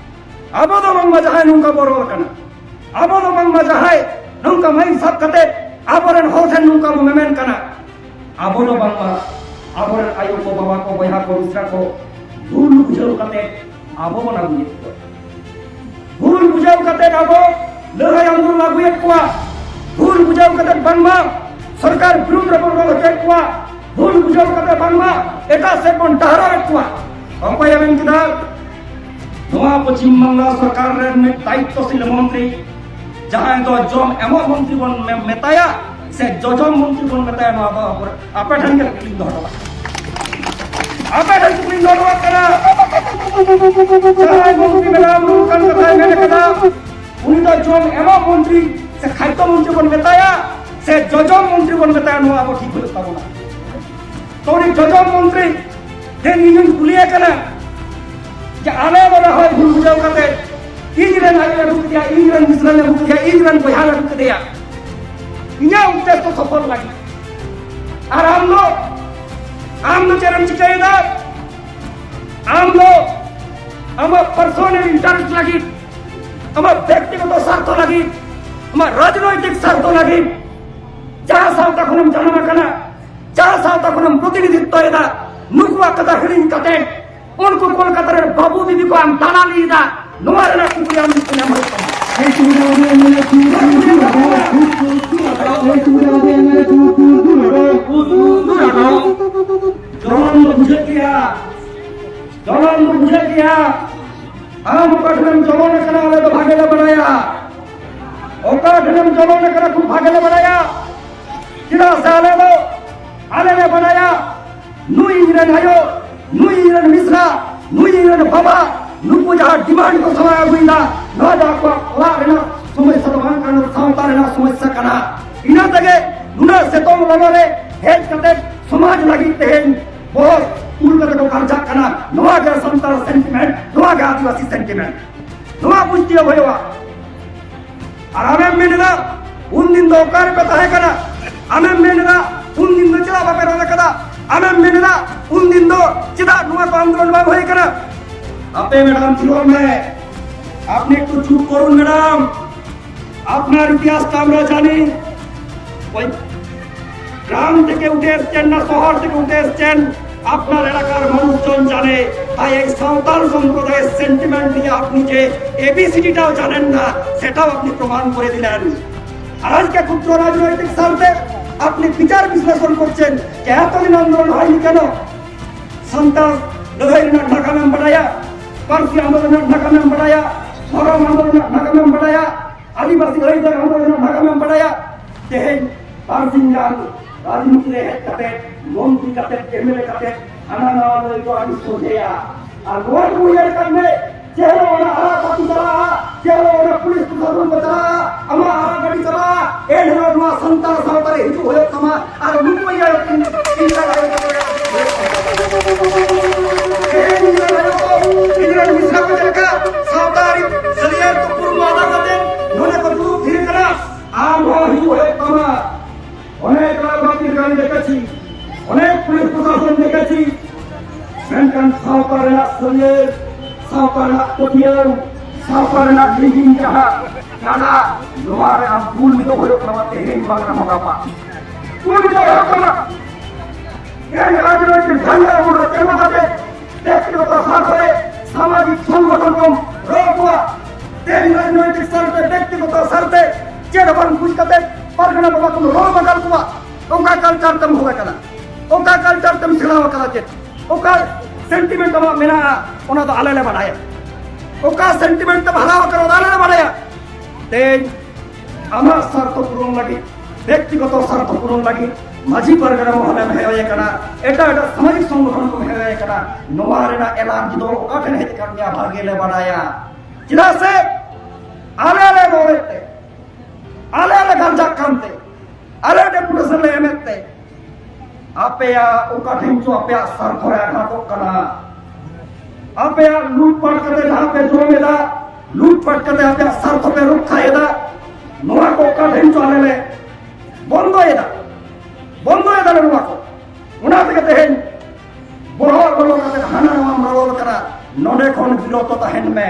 ᱟᱵᱚ ᱫᱚ ᱵᱟᱝᱢᱟ ᱡᱟᱦᱟᱸᱭ ᱱᱚᱝᱠᱟ ᱵᱚ ᱨᱚᱲ ᱠᱟᱱᱟ, ᱟᱵᱚ ᱫᱚ ᱵᱟᱝᱢᱟ ᱡᱟᱦᱟᱸᱭ ᱱᱚᱝᱠᱟ ᱢᱟᱭᱤᱠ ᱥᱟᱵ ᱠᱟᱛᱮ ᱟᱵᱚᱨᱮᱱ ᱦᱚᱲ ᱴᱷᱮᱱ ᱱᱚᱝᱠᱟ ᱵᱚ ᱢᱮᱢᱮᱱ ᱠᱟᱱᱟ, ᱟᱵᱚ ᱫᱚ ᱵᱟᱝᱢᱟ ᱟᱵᱚᱨᱮᱱ ᱟᱭᱳ ᱠᱚ, ᱵᱟᱵᱟ ᱠᱚ, ᱵᱚᱭᱦᱟ ᱠᱚ, ᱢᱤᱥᱨᱟ ᱠᱚ ᱵᱷᱩᱞ ᱵᱩᱡᱷᱟᱹᱣ ᱠᱟᱛᱮ ᱟᱵᱚ ᱵᱚᱱ ᱟᱹᱜᱩᱭᱮᱫ ᱠᱚᱣᱟ᱾ ᱵᱷᱩᱞ ᱵᱩᱡᱷᱟᱹᱣ ᱠᱟᱛᱮ ᱟᱵᱚ ᱞᱟᱹᱲᱦᱟᱹᱭ ᱟᱱᱫᱳᱞᱚᱱ ᱟᱹᱜᱩᱭᱮᱫ ᱠᱚᱣᱟ᱾ ᱵᱷᱩᱞ ᱵᱩᱡᱷᱟᱹᱣ ᱠᱟᱛᱮ ᱵᱟᱝᱢᱟ ᱥᱚᱨᱠᱟᱨ ᱵᱤᱨᱩᱫᱷ ᱨᱮᱵᱚᱱ ᱨᱚᱲ ᱦᱚᱪᱚᱭᱮᱫ ᱠᱚᱣᱟ᱾ ᱵᱷᱩᱞ ᱵᱩᱡᱷᱟᱹᱣ ᱠᱟᱛᱮ ᱵᱟᱝᱢᱟ ᱮᱴᱟᱜ ᱥᱮᱫ ᱵᱚᱱ ᱰᱟᱦᱨᱟᱣᱮᱫ ᱠᱚᱣᱟ᱾ ᱚᱠᱚᱭᱮ ᱢᱮᱱ ᱠᱮᱫᱟ? ᱱᱚᱣᱟ ᱯᱚᱪᱷᱤᱢ ᱵᱟᱝᱞᱟ ᱥᱚᱨᱠᱟᱨ ᱨᱮᱱ ᱢᱤᱫ ᱫᱟᱭᱤᱛᱛᱚᱥᱤᱞ ᱢᱚᱱᱛᱨᱤ, ᱡᱟᱦᱟᱸᱭ ᱫᱚ ᱡᱚᱢ ᱮᱢᱚᱜ ᱢᱚᱱᱛᱨᱤ ᱵᱚᱱ ᱢᱮ-, ᱢᱮᱛᱟᱭᱟ ᱥᱮ ᱡᱚᱡᱚᱢ ᱢᱚᱱᱛᱨᱤ ᱵᱚᱱ ᱢᱮᱛᱟᱭᱟ, ᱱᱚᱣᱟ ᱫᱚ ᱟᱵᱚ, ᱟᱯᱮ ᱴᱷᱮᱱ ᱜᱮ ᱠᱩᱠᱞᱤᱧ ᱫᱚᱦᱚ ᱦᱚᱴᱚ ᱠᱟᱜ ᱠᱟᱱᱟ᱾ ᱟᱯᱮ ᱴᱷᱮᱱ ᱠᱩᱠᱞᱤᱧ ᱫᱚᱦᱚ ᱦᱚᱴᱚ ᱠᱟᱜ ᱠᱟᱱᱟ᱾ ᱡᱟᱦᱟᱸᱭ ᱢᱚᱱᱛᱨᱤ ᱢᱮᱰᱟᱢ ᱱᱚᱝᱠᱟᱱ ᱠᱟᱛᱷᱟᱭ ᱢᱮᱱ ᱠᱟᱫᱟ, ᱩᱱᱤ ᱫᱚ ᱡᱚᱢ ᱮᱢᱚᱜ ᱢᱚᱱᱛᱨᱤ ᱥᱮ ᱠᱷᱟᱫᱽᱫᱚ ᱢᱚᱱᱛᱨᱤ ᱵᱚᱱ ᱢᱮᱛᱟᱭᱟ ᱥᱮ ᱡᱚᱡᱚᱢ ᱢᱚᱱᱛᱨᱤ ᱵᱚᱱ ᱢᱮᱛᱟᱭᱟ, ᱱᱚᱣᱟ ᱟᱵᱚ ᱴᱷᱤᱠ ᱦᱩᱭᱩᱜ ᱛᱟᱵᱚᱱᱟ᱾ ᱛᱚ ᱩᱱᱤ ᱡᱚᱡᱚᱢ ᱢᱚᱱᱛᱨᱤ ᱴᱷᱮᱱ ᱤᱧᱤᱧ ᱠᱩᱞᱤᱭᱮ ᱠᱟᱱᱟ ᱡᱮ ᱟᱞᱮ ᱫᱚ ᱱᱟᱦᱚᱭ ᱵᱷᱩᱞ ᱵᱩᱡᱷᱟᱹᱣ ᱠᱟᱛᱮ ᱤᱧ ᱨᱮᱱ ᱟᱭᱳ ᱟᱹᱜᱩ ᱠᱮᱫᱮᱭᱟ, ᱤᱧ ᱨᱮᱱ ᱢᱤᱥᱨᱟᱧ ᱟᱹᱜᱩ ᱠᱮᱫᱮᱭᱟ, ᱤᱧ ᱨᱮᱱ ᱵᱚᱭᱦᱟᱧ ᱟᱹᱜᱩ ᱠᱮᱫᱮᱭᱟ, ᱤᱧᱟᱹᱜ ᱩᱫᱽᱫᱮᱥᱥᱚ ᱥᱚᱯᱷᱚᱞ ᱞᱟᱹᱜᱤᱫ᱾ ᱟᱨ ᱟᱢ ᱫᱚ, ᱟᱢ ᱫᱚ ᱪᱮᱫ ᱮᱢ ᱪᱤᱠᱟᱹᱭᱮᱫᱟ? ᱟᱢ ᱫᱚ ᱟᱢᱟᱜ ᱯᱟᱨᱥᱚᱱᱟᱞ ᱤᱱᱴᱟᱨᱮᱥᱴ ᱞᱟᱹᱜᱤᱫ, ᱟᱢᱟᱜ ᱵᱮᱠᱛᱤᱜᱚᱛᱚ ᱥᱟᱨᱛᱷᱚ ᱞᱟᱹᱜᱤᱫ, ᱟᱢᱟᱜ ᱨᱟᱡᱽᱱᱳᱭᱛᱤᱠ ᱥᱟᱨᱛᱷᱚ ᱞᱟᱹᱜᱤᱫ, ᱡᱟᱦᱟᱸ ᱥᱟᱶᱛᱟ ᱠᱷᱚᱱᱮᱢ ᱡᱟᱱᱟᱢ ᱟᱠᱟᱱᱟ, ᱡᱟᱦᱟᱸ ᱥᱟᱶᱛᱟ ᱠᱷᱚᱱᱮᱢ ᱯᱨᱚᱛᱤᱱᱤᱫᱷᱤᱛᱛᱚᱭᱮᱫᱟ, ᱱᱩᱠᱩᱣᱟᱜ ᱠᱟᱛᱷᱟ ᱦᱤᱲᱤᱧ ᱠᱟᱛᱮ ᱩᱱᱠᱩ ᱠᱳᱞᱠᱟᱛᱟ ᱨᱮᱱ ᱵᱟᱹᱵᱩ ᱵᱤᱵᱤ ᱠᱚ ᱟᱢ ᱫᱟᱞᱟᱞᱤ ᱮᱫᱟ, ᱱᱚᱣᱟ ᱨᱮᱱᱟᱜ ᱠᱩᱠᱞᱤ ᱟᱢ ᱧᱮᱞ ᱦᱩᱭᱩᱜ ᱛᱟᱢᱟ᱾ ᱡᱚᱞᱚᱱ ᱫᱚ ᱵᱩᱡᱷᱟᱹᱜ ᱜᱮᱭᱟ, ᱡᱚᱞᱚᱱ ᱫᱚ ᱵᱩᱡᱷᱟᱹᱜ ᱜᱮᱭᱟ᱾ ᱟᱢ ᱚᱠᱟ ᱴᱷᱮᱱᱮᱢ ᱡᱚᱞᱚᱱ ᱟᱠᱟᱱᱟ, ᱟᱞᱮ ᱫᱚ ᱵᱷᱟᱜᱮ ᱞᱮ ᱵᱟᱲᱟᱭᱟ᱾ ᱚᱠᱟ ᱴᱷᱮᱱᱮᱢ ᱡᱚᱞᱚᱱ ᱟᱠᱟᱱᱟ, ᱠᱷᱩᱵ ᱵᱷᱟᱜᱮ ᱞᱮ ᱵᱟᱲᱟᱭᱟ᱾ ᱪᱮᱫᱟᱜ ᱥᱮ ᱟᱞᱮ ᱫᱚ, ᱟᱞᱮ ᱞᱮ ᱵᱟᱲᱟᱭᱟ, ᱱᱩᱭ ᱤᱧ ᱨᱮᱱ ᱟᱭᱳ, ᱱᱩᱭ ᱤᱧ ᱨᱮᱱ ᱢᱤᱥᱨᱟ, ᱱᱩᱭ ᱤᱧ ᱨᱮᱱ ᱵᱟᱵᱟ, ᱱᱩᱠᱩ ᱡᱟᱦᱟᱸ ᱰᱤᱢᱟᱱᱰ ᱠᱚ ᱥᱟᱢᱟᱝ ᱟᱹᱜᱩᱭᱮᱫᱟ, ᱱᱚᱣᱟ ᱫᱚ ᱟᱠᱚᱣᱟᱜ ᱚᱲᱟᱜ ᱨᱮᱱᱟᱜ ᱥᱚᱢᱚᱥᱥᱟ ᱫᱚ ᱵᱟᱝ ᱠᱟᱱᱟ, ᱥᱟᱶᱛᱟ ᱨᱮᱱᱟᱜ ᱥᱚᱢᱚᱥᱥᱟ ᱠᱟᱱᱟ᱾ ᱤᱱᱟᱹ ᱛᱮᱜᱮ ᱱᱩᱱᱟᱹᱜ ᱥᱤᱛᱩᱝ ᱞᱚᱞᱚ ᱨᱮ ᱦᱮᱡ ᱠᱟᱛᱮ ᱥᱚᱢᱟᱡᱽ ᱞᱟᱹᱜᱤᱫ ᱛᱮᱦᱮᱧ ᱵᱚᱦᱚᱜ ᱛᱩᱞ ᱠᱟᱛᱮ ᱠᱚ ᱠᱟᱨᱡᱟᱜ ᱠᱟᱱᱟ᱾ ᱱᱚᱣᱟ ᱜᱮ ᱥᱟᱱᱛᱟᱲ ᱥᱮᱱᱴᱤᱢᱮᱱᱴ, ᱱᱚᱣᱟ ᱜᱮ ᱟᱹᱫᱤᱵᱟᱹᱥᱤ ᱥᱮᱱᱴᱤᱢᱮᱱᱴ᱾ ᱱᱚᱣᱟ ᱵᱩᱡᱽ ᱛᱤᱭᱳᱜ ᱦᱩᱭᱩᱜᱼᱟ᱾ ᱟᱨ ᱟᱢᱮᱢ ᱢᱮᱱ ᱮᱫᱟ, ᱩᱱ ᱫᱤᱱ ᱫᱚ ᱚᱠᱟ ᱨᱮᱯᱮ ᱛᱟᱦᱮᱸ ᱠᱟᱱᱟ? ᱟᱢᱮᱢ ᱢᱮᱱ ᱮᱫᱟ, ᱩᱱ ᱫᱤᱱ ᱫᱚ ᱪᱮᱫᱟᱜ ᱵᱟᱯᱮ ᱨᱚᱲ ᱟᱠᱟᱫᱟ? ᱟᱢᱮᱢ ᱢᱮᱱ ᱮᱫᱟ, ᱩᱱ ᱫᱤᱱ ᱫᱚ ᱪᱮᱫᱟᱜ ᱱᱚᱣᱟ ᱠᱚ ᱟᱱᱫᱳᱞᱚᱱ ᱵᱟᱝ ᱦᱩᱭ ᱠᱟᱱᱟ? ᱟᱯᱮ ᱢᱮᱰᱟᱢ, ᱛᱷᱤᱨᱚᱜ ᱢᱮ, ᱟᱯᱱᱤ ᱮᱠᱴᱩ ᱪᱩᱯ ᱠᱚᱨᱩᱱ ᱢᱮᱰᱟᱢ᱾ আপনার ইতিহাসটা আমরা জানি। ওই গ্রাম থেকে উঠে এসছেন না শহর থেকে উঠে এসছেন, আপনার এলাকার মানুষজন জানে। তাই এই সাঁওতাল সম্প্রদায়ের সেন্টিমেন্ট দিয়ে আপনি যে এবিসিডিটাও জানেন না, সেটাও আপনি প্রমাণ করে দিলেন। আর আজকে ক্ষুদ্র রাজনৈতিক স্বার্থে আপনি বিচার বিশ্লেষণ করছেন যে এতদিন আন্দোলন হয়নি কেন? ᱥᱟᱱᱛᱟᱲ ᱞᱟᱹᱲᱦᱟᱹᱭ ᱨᱮᱱᱟᱜ ᱱᱟᱜᱟᱢᱮᱢ ᱵᱟᱰᱟᱭᱟ, ᱯᱟᱹᱨᱥᱤ ᱟᱱᱫᱳᱞᱚᱱ ᱨᱮᱱᱟᱜ ᱱᱟᱜᱟᱢᱮᱢ ᱵᱟᱰᱟᱭᱟ, ᱫᱷᱚᱨᱚᱢ ᱟᱱᱫᱳᱞᱚᱱ ᱨᱮᱱᱟᱜ ᱱᱟᱜᱟᱢᱮᱢ ᱵᱟᱰᱟᱭᱟ, ᱟᱹᱫᱤᱵᱟᱹᱥᱤ ᱟᱹᱭᱫᱟᱹᱨ ᱟᱱᱫᱳᱞᱚᱱ ᱨᱮᱱᱟᱜ ᱱᱟᱜᱟᱢᱮᱢ ᱵᱟᱰᱟᱭᱟ᱾ ᱛᱮᱦᱮᱧ ᱵᱟᱨᱥᱤᱧ ᱜᱟᱱ ᱨᱟᱡᱽᱱᱤᱛᱤ ᱨᱮ ᱦᱮᱡ ᱠᱟᱛᱮ, ᱢᱚᱱᱛᱨᱤ ᱠᱟᱛᱮ, ᱮᱢᱮᱞᱮ ᱠᱟᱛᱮ, ᱦᱟᱱᱟ ᱱᱟᱣᱟ ᱞᱟᱹᱭ ᱫᱚ ᱟᱹᱰᱤ ᱥᱚᱡᱷᱮᱭᱟ᱾ ᱟᱨ ᱱᱚᱣᱟ ᱜᱮᱵᱚᱱ ᱩᱭᱦᱟᱹᱨ ᱠᱟᱜ ᱢᱮ, ᱡᱮ ᱦᱤᱞᱳᱜ ᱚᱱᱟ ᱟᱨᱟᱜ ᱯᱟᱹᱴᱤ ᱪᱟᱞᱟᱜᱼᱟ, ᱡᱮ ᱦᱤᱞᱳᱜ ᱚᱱᱟ ᱯᱩᱞᱤᱥ ᱯᱨᱚᱥᱟᱥᱚᱱ ᱠᱚ ᱪᱟᱞᱟᱜᱼᱟ, ᱟᱢᱟᱜ ᱟᱨᱟᱜ ᱜᱟᱹᱰᱤ ᱪᱟᱞᱟᱜᱼᱟ, ᱮᱱ ᱦᱤᱞᱳᱜ ᱱᱚᱣᱟ ᱥᱟᱱᱛᱟᱲ ᱥᱟᱶᱛᱟ ᱨᱮ ᱦᱤᱡᱩᱜ ᱦᱩᱭᱩᱜ ᱛᱟᱢᱟ᱾ ᱟᱨ ᱱᱩᱠᱩ ᱤᱭᱟᱹ ᱤᱧ ᱨᱮᱱ ᱟᱭᱳ ᱠᱚ, ᱤᱧ ᱨᱮᱱ ᱟᱭᱳ ᱠᱚ, ᱤᱧ ᱨᱮᱱ ᱢᱤᱥᱨᱟ ᱠᱚ ᱪᱮᱫ ᱞᱮᱠᱟ ᱥᱟᱶᱛᱟ ᱟᱹᱨᱤ ᱥᱟᱹᱨᱤᱭᱟᱹ ᱛᱩᱯᱩᱨ ᱢᱟᱞᱟ ᱠᱟᱛᱮ ᱱᱚᱰᱮ ᱠᱚ ᱫᱩᱲᱩᱵ ᱛᱷᱤᱨ ᱠᱟᱱᱟ, ᱟᱢ ᱦᱚᱸ ᱦᱤᱡᱩᱜ ᱦᱩᱭᱩᱜ ᱛᱟᱢᱟ᱾ অনেক রাজনৈতিক গাড়ি দেখেছি, অনেক পুলিশ প্রশাসন দেখেছি, ᱢᱮᱱᱠᱷᱟᱱ ᱥᱟᱶᱛᱟ ᱨᱮᱱᱟᱜ ᱥᱟᱹᱨᱤᱭᱟᱹ, ᱥᱟᱶᱛᱟ ᱥᱟᱶᱛᱟ ᱨᱮᱱᱟᱜ ᱞᱤᱸᱜᱤᱱ ᱡᱟᱦᱟᱸ ᱠᱟᱱᱟ, ᱱᱚᱣᱟ ᱨᱮ ᱟᱢ ᱵᱩᱞ ᱫᱚ ᱦᱩᱭᱩᱜ ᱛᱟᱢᱟ ᱛᱮᱦᱮᱧ ᱵᱟᱝ ᱨᱮᱦᱚᱸ ᱜᱟᱯᱟ᱾ ᱵᱩᱞ ᱫᱚ ᱦᱩᱭᱩᱜ ᱛᱟᱢᱟ᱾ ᱛᱮᱦᱮᱧ ᱨᱟᱡᱽᱱᱳᱭᱛᱤᱠ ᱡᱷᱟᱱᱰᱟ ᱩᱢᱩᱞ ᱨᱮ ᱛᱤᱸᱜᱩ ᱠᱟᱛᱮ ᱵᱮᱠᱛᱤᱜᱚᱛᱚ ᱥᱟᱨᱛᱷᱚ ᱨᱮ ᱥᱟᱢᱟᱡᱤᱠ ᱥᱚᱝᱜᱚᱴᱷᱚᱱ ᱠᱚᱢ ᱨᱚᱲ ᱠᱚᱣᱟ᱾ ᱛᱮᱦᱮᱧ ᱨᱟᱡᱽᱱᱳᱭᱛᱤᱠ ᱥᱟᱨᱛᱷᱮ, ᱵᱮᱠᱛᱤᱜᱚᱛᱚ ᱥᱟᱨᱛᱷᱮ ᱪᱮᱫ ᱦᱚᱸ ᱵᱟᱝ ᱵᱩᱡᱽ ᱠᱟᱛᱮ ᱯᱟᱨᱜᱟᱱᱟ ᱵᱟᱵᱟ ᱠᱚᱢ ᱨᱚᱲ ᱵᱟᱜᱟᱞ ᱠᱚᱣᱟ᱾ ᱚᱠᱟ ᱠᱟᱞᱪᱟᱨ ᱛᱮᱢ ᱦᱩᱭ ᱟᱠᱟᱱᱟ? ᱚᱠᱟ ᱠᱟᱞᱪᱟᱨ ᱛᱮᱢ ᱥᱮᱬᱟ ᱟᱠᱟᱫᱟ? ᱪᱮᱫ ᱚᱠᱟ ᱥᱮᱱᱴᱤᱢᱮᱱᱴ ᱟᱢᱟᱜ ᱢᱮᱱᱟᱜᱼᱟ, ᱚᱱᱟ ᱫᱚ ᱟᱞᱮ ᱞᱮ ᱵᱟᱰᱟᱭᱟ᱾ ᱚᱠᱟ ᱥᱮᱱᱴᱤᱢᱮᱱᱴ ᱛᱮᱢ ᱦᱟᱨᱟ ᱟᱠᱟᱱᱟ, ᱚᱱᱟ ᱟᱞᱮ ᱞᱮ ᱵᱟᱰᱟᱭᱟ᱾ ᱛᱮᱦᱮᱧ ᱟᱢᱟᱜ ᱥᱟᱨᱛᱷᱚ ᱯᱩᱨᱚᱱ ᱞᱟᱹᱜᱤᱫ, ᱵᱮᱠᱛᱤᱜᱚᱛᱚ ᱥᱟᱨᱛᱷᱚ ᱯᱩᱨᱚᱱ ᱞᱟᱹᱜᱤᱫ ᱢᱟᱹᱡᱷᱤ ᱯᱟᱨᱜᱟᱱᱟ ᱢᱚᱦᱚᱞᱮᱢ ᱦᱮᱣᱟᱭᱮ ᱠᱟᱱᱟ, ᱮᱴᱟᱜ ᱮᱴᱟᱜ ᱥᱟᱢᱟᱡᱤᱠ ᱥᱚᱝᱜᱚᱴᱷᱚᱱ ᱠᱚᱢ ᱦᱮᱣᱟᱭᱮ ᱠᱟᱱᱟ᱾ ᱱᱚᱣᱟ ᱨᱮᱱᱟᱜ ᱮᱞᱟᱨᱡᱤ ᱫᱚ ᱚᱠᱟ ᱴᱷᱮᱱ ᱦᱮᱡ ᱟᱠᱟᱱ ᱜᱮᱭᱟ, ᱵᱷᱟᱜᱮ ᱞᱮ ᱵᱟᱰᱟᱭᱟ᱾ ᱪᱮᱫᱟᱜ ᱥᱮ ᱟᱞᱮ ᱞᱮ ᱨᱚᱲᱮᱫ ᱛᱮ, ᱟᱞᱮ ᱞᱮ ᱜᱟᱨᱡᱟᱜ ᱠᱟᱱᱛᱮ, ᱟᱞᱮ ᱰᱮᱯᱩᱴᱮᱥᱚᱱ ᱞᱮ ᱮᱢᱮᱫ ᱛᱮ, ᱟᱯᱮᱭᱟᱜ ᱚᱠᱟ ᱴᱷᱮᱱ ᱪᱚ ᱟᱯᱮᱭᱟᱜ ᱥᱟᱨᱛᱷᱚ ᱨᱮ ᱟᱜᱷᱟᱛᱚᱜ ᱠᱟᱱᱟ᱾ ᱟᱯᱮᱭᱟᱜ ᱞᱩᱴᱯᱟᱴ ᱠᱟᱛᱮ ᱡᱟᱦᱟᱸ ᱯᱮ ᱡᱚᱢ ᱮᱫᱟ, ᱞᱩᱴᱯᱟᱴ ᱠᱟᱛᱮ ᱟᱯᱮᱭᱟᱜ ᱥᱟᱨᱛᱷᱚ ᱯᱮ ᱨᱚᱠᱠᱷᱟ ᱮᱫᱟ, ᱱᱚᱣᱟ ᱠᱚ ᱚᱠᱟ ᱴᱷᱮᱱ ᱪᱚ ᱟᱞᱮ ᱞᱮ ᱵᱚᱱᱫᱚᱭᱮᱫᱟ, ᱵᱚᱱᱫᱚᱭᱮᱫᱟ ᱞᱮ ᱱᱚᱣᱟ ᱠᱚ᱾ ᱚᱱᱟ ᱛᱮᱜᱮ ᱛᱮᱦᱮᱧ ᱵᱚᱦᱚᱜ ᱞᱚᱞᱚ ᱠᱟᱛᱮ ᱦᱟᱱᱟ ᱱᱟᱣᱟᱢ ᱨᱚᱲ ᱠᱟᱱᱟ᱾ ᱱᱚᱰᱮ ᱠᱷᱚᱱ ᱵᱤᱨᱚᱛᱚ ᱛᱟᱦᱮᱱ ᱢᱮ,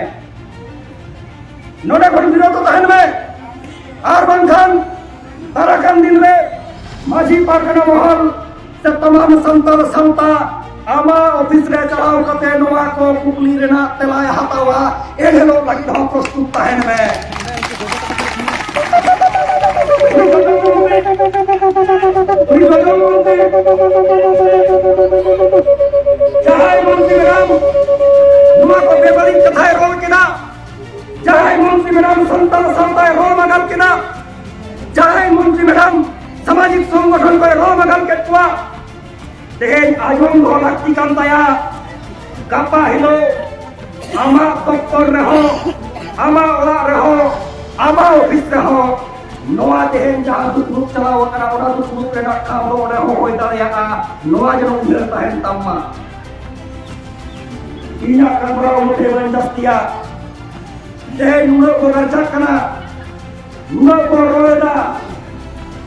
ᱱᱚᱰᱮ ᱠᱷᱚᱱ ᱵᱤᱨᱚᱛᱚ ᱛᱟᱦᱮᱱ ᱢᱮ, ᱟᱨ ᱵᱟᱝᱠᱷᱟᱱ ᱫᱟᱨᱟᱠᱟᱱ ᱫᱤᱱ ᱨᱮ ᱢᱟᱹᱡᱷᱤ ᱯᱟᱨᱜᱟᱱᱟ ᱢᱚᱦᱚᱞ ᱥᱮ ᱛᱟᱢᱟᱢ ᱥᱟᱱᱛᱟᱲ ᱥᱟᱶᱛᱟ ᱟᱢᱟᱜ ᱚᱯᱷᱤᱥ ᱨᱮ ᱪᱟᱞᱟᱣ ᱠᱟᱛᱮ ᱱᱚᱣᱟ ᱠᱚ ᱠᱩᱠᱞᱤ ᱨᱮᱱᱟᱜ ᱛᱮᱞᱟᱭ ᱦᱟᱛᱟᱣᱟ᱾ ᱮᱱ ᱦᱤᱞᱳᱜ ᱞᱟᱹᱜᱤᱫ ᱦᱚᱸ ᱯᱨᱚᱥᱛᱩᱛ ᱛᱟᱦᱮᱱ ᱢᱮ᱾ ᱡᱟᱦᱟᱸᱭ ᱢᱚᱱᱛᱨᱤ ᱢᱮᱰᱟᱢ ᱱᱚᱣᱟ ᱠᱚ ᱵᱮᱵᱟᱹᱲᱤᱡ ᱠᱟᱛᱷᱟᱭ ᱨᱚᱲ ᱠᱮᱫᱟ, ᱡᱟᱦᱟᱸᱭ ᱢᱚᱱᱛᱨᱤ ᱢᱮᱰᱟᱢ ᱥᱟᱱᱛᱟᱲ ᱥᱟᱶᱛᱟᱭ ᱨᱚᱲ ᱢᱟᱜᱟᱞ ᱠᱮᱫᱟ, ᱡᱟᱦᱟᱸᱭ ᱢᱚᱱᱛᱨᱤ ᱢᱮᱰᱟᱢ ᱥᱟᱢᱟᱡᱤᱠ ᱥᱚᱝᱜᱚᱴᱷᱚᱱ ᱠᱚᱭ ᱨᱚᱲ ᱢᱟᱜᱟᱞ ᱠᱮᱫ ᱠᱚᱣᱟ, ᱛᱮᱦᱮᱧ ᱟᱸᱡᱚᱢ ᱫᱚᱦᱚ ᱞᱟᱹᱠᱛᱤ ᱠᱟᱱ ᱛᱟᱭᱟ᱾ ᱜᱟᱯᱟ ᱦᱤᱞᱳᱜ ᱟᱢᱟᱜ ᱫᱚᱯᱛᱚᱨ ᱨᱮᱦᱚᱸ, ᱟᱢᱟᱜ ᱚᱲᱟᱜ ᱨᱮᱦᱚᱸ, ᱟᱢᱟᱜ ᱚᱯᱷᱤᱥ ᱨᱮᱦᱚᱸ ᱱᱚᱣᱟ ᱛᱮᱦᱮᱧ ᱡᱟᱦᱟᱸ ᱫᱩᱯᱲᱩᱵ ᱪᱟᱞᱟᱣ ᱟᱠᱟᱱᱟ, ᱚᱱᱟ ᱫᱩᱯᱲᱩᱵ ᱨᱮᱱᱟᱜ ᱴᱷᱟᱶ ᱫᱚ ᱚᱸᱰᱮ ᱦᱚᱸ ᱦᱩᱭ ᱫᱟᱲᱮᱭᱟᱜᱼᱟ᱾ ᱱᱚᱣᱟ ᱡᱮᱱᱚ ᱩᱭᱦᱟᱹᱨ ᱛᱟᱦᱮᱱ ᱛᱟᱢ ᱢᱟ᱾ ᱤᱧᱟᱹᱜ ᱜᱟᱞᱢᱟᱨᱟᱣ ᱢᱚᱫᱽᱫᱷᱮ ᱵᱟᱹᱧ ᱡᱟᱹᱥᱛᱤᱭᱟ᱾ ᱛᱮᱦᱮᱧ ᱱᱩᱱᱟᱹᱜ ᱵᱚᱱ ᱨᱟᱡᱟᱜ ᱠᱟᱱᱟ, ᱱᱩᱱᱟᱹᱜ ᱵᱚᱱ ᱨᱚᱲ ᱮᱫᱟ,